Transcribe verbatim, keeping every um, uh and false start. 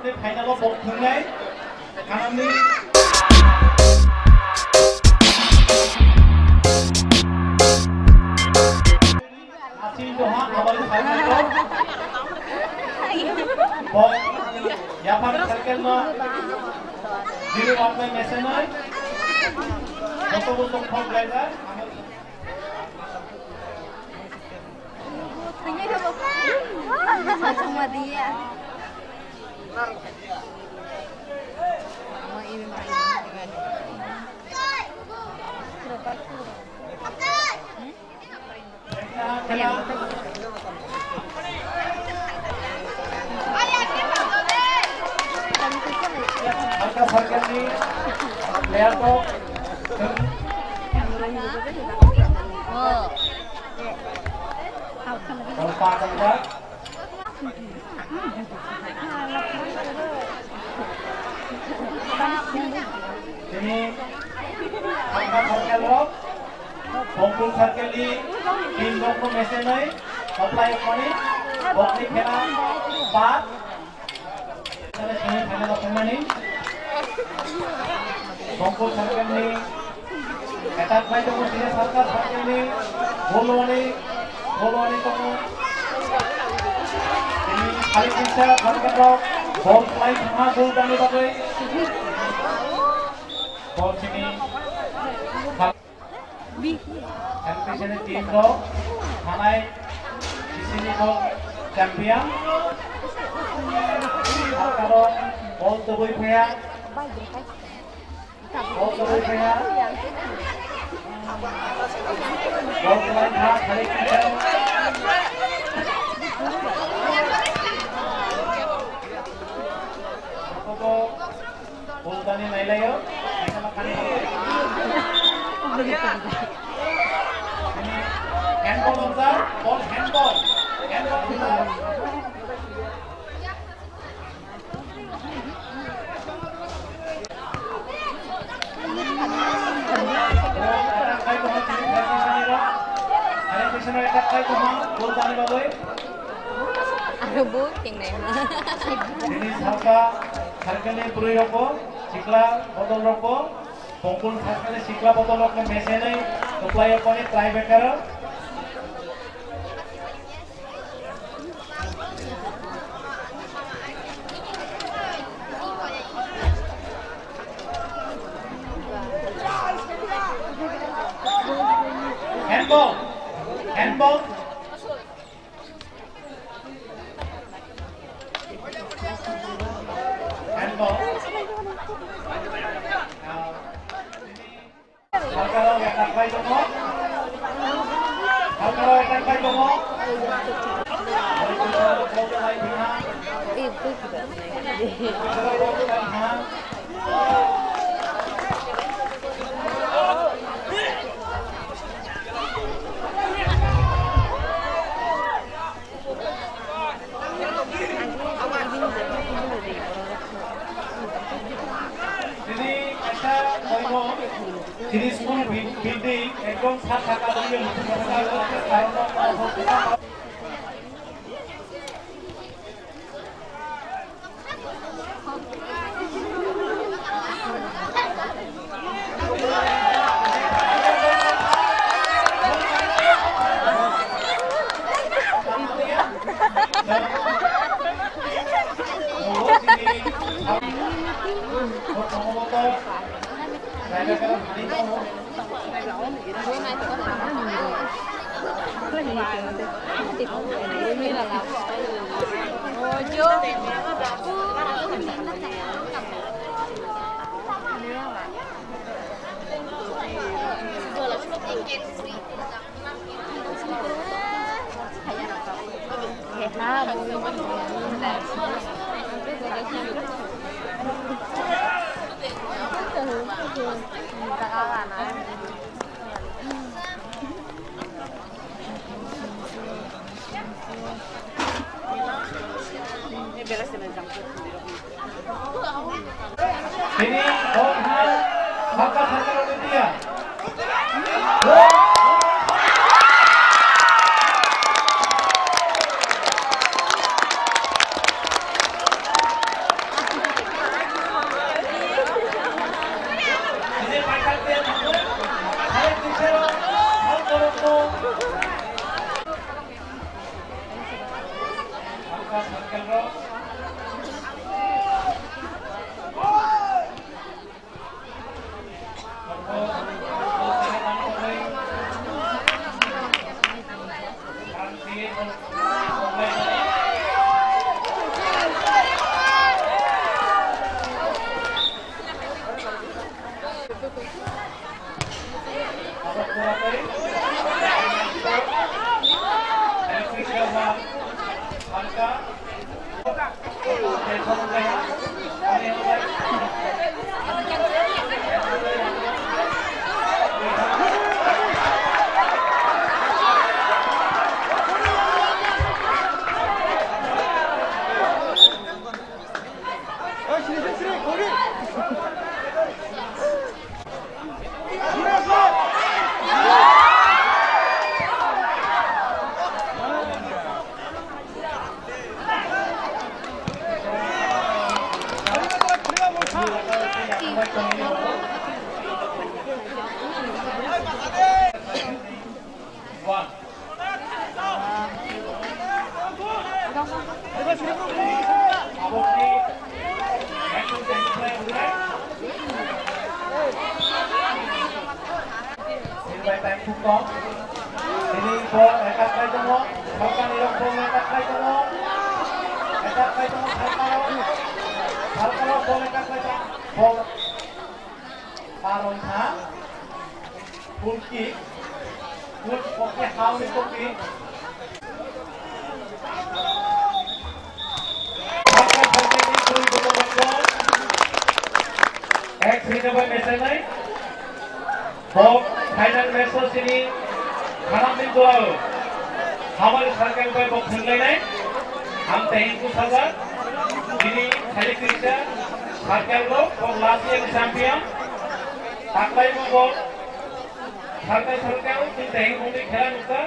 Final o bok thwngnai. Kanamni. Asin doha abang final o. Bok Yaphang circle no. Dili wang bai mesenai. Boto boto phok laijak. Halka circle ni player ko. Bol pa tangka. Tini Halka circle rok, Bongkul circle ni team rok no mesenai, apply koni, bokni khela, bat. Semifinal o thangmani Bongkul circle ni attack bai tongo, tini Halka circle ni goal wani, goal wani tongo. Tini Khalid Isa circle rok bol play thangma goal dani bagwi. Bol tini N P C ni team rok thanai bisini kok champion. Aro bol tubui phaya. Bol tubui phaya. Bol tubui phaya, khali kisa. Bol tani nailayo. Handball wngjak, bol handball. Handball wngjak. Attack khai tongma, tini thai tongma nira. Are pichone attack khai tongma, bol tani bagwi. Aro bo tengnai ma. Tini Halka circle ni bwrwi rokbo, sikla bodol rokbo, Bongkul circle ni sikla bodol rokno mesenai kwplai yakmani try bekaro. Handball. Handball. Handball. Halkarok attack bai tongo. Halkarok attack bai tongo. Tini kaisa koibo, tini school building ekdom sak saka tongwi muchung saka tongwi. Ini ball ha, maka sakal dia. Ini bol attack khai tongo, Salkani rok bol attack khai tongo, attack khai tongo, Salkani rok, Salkani rok bol attack khai tongo, bol. Aroni ha, goal kick, goal poke ha uni poke. Ek sini bai mesenai. Bo final match o sini khanamni duao Hamari Circle bai bo khwlainai. Ang thank you sajak. Bini khali kisa circle rok bo last year champion. Taklai bo bo circle circle tin thank you bumni khela nukha.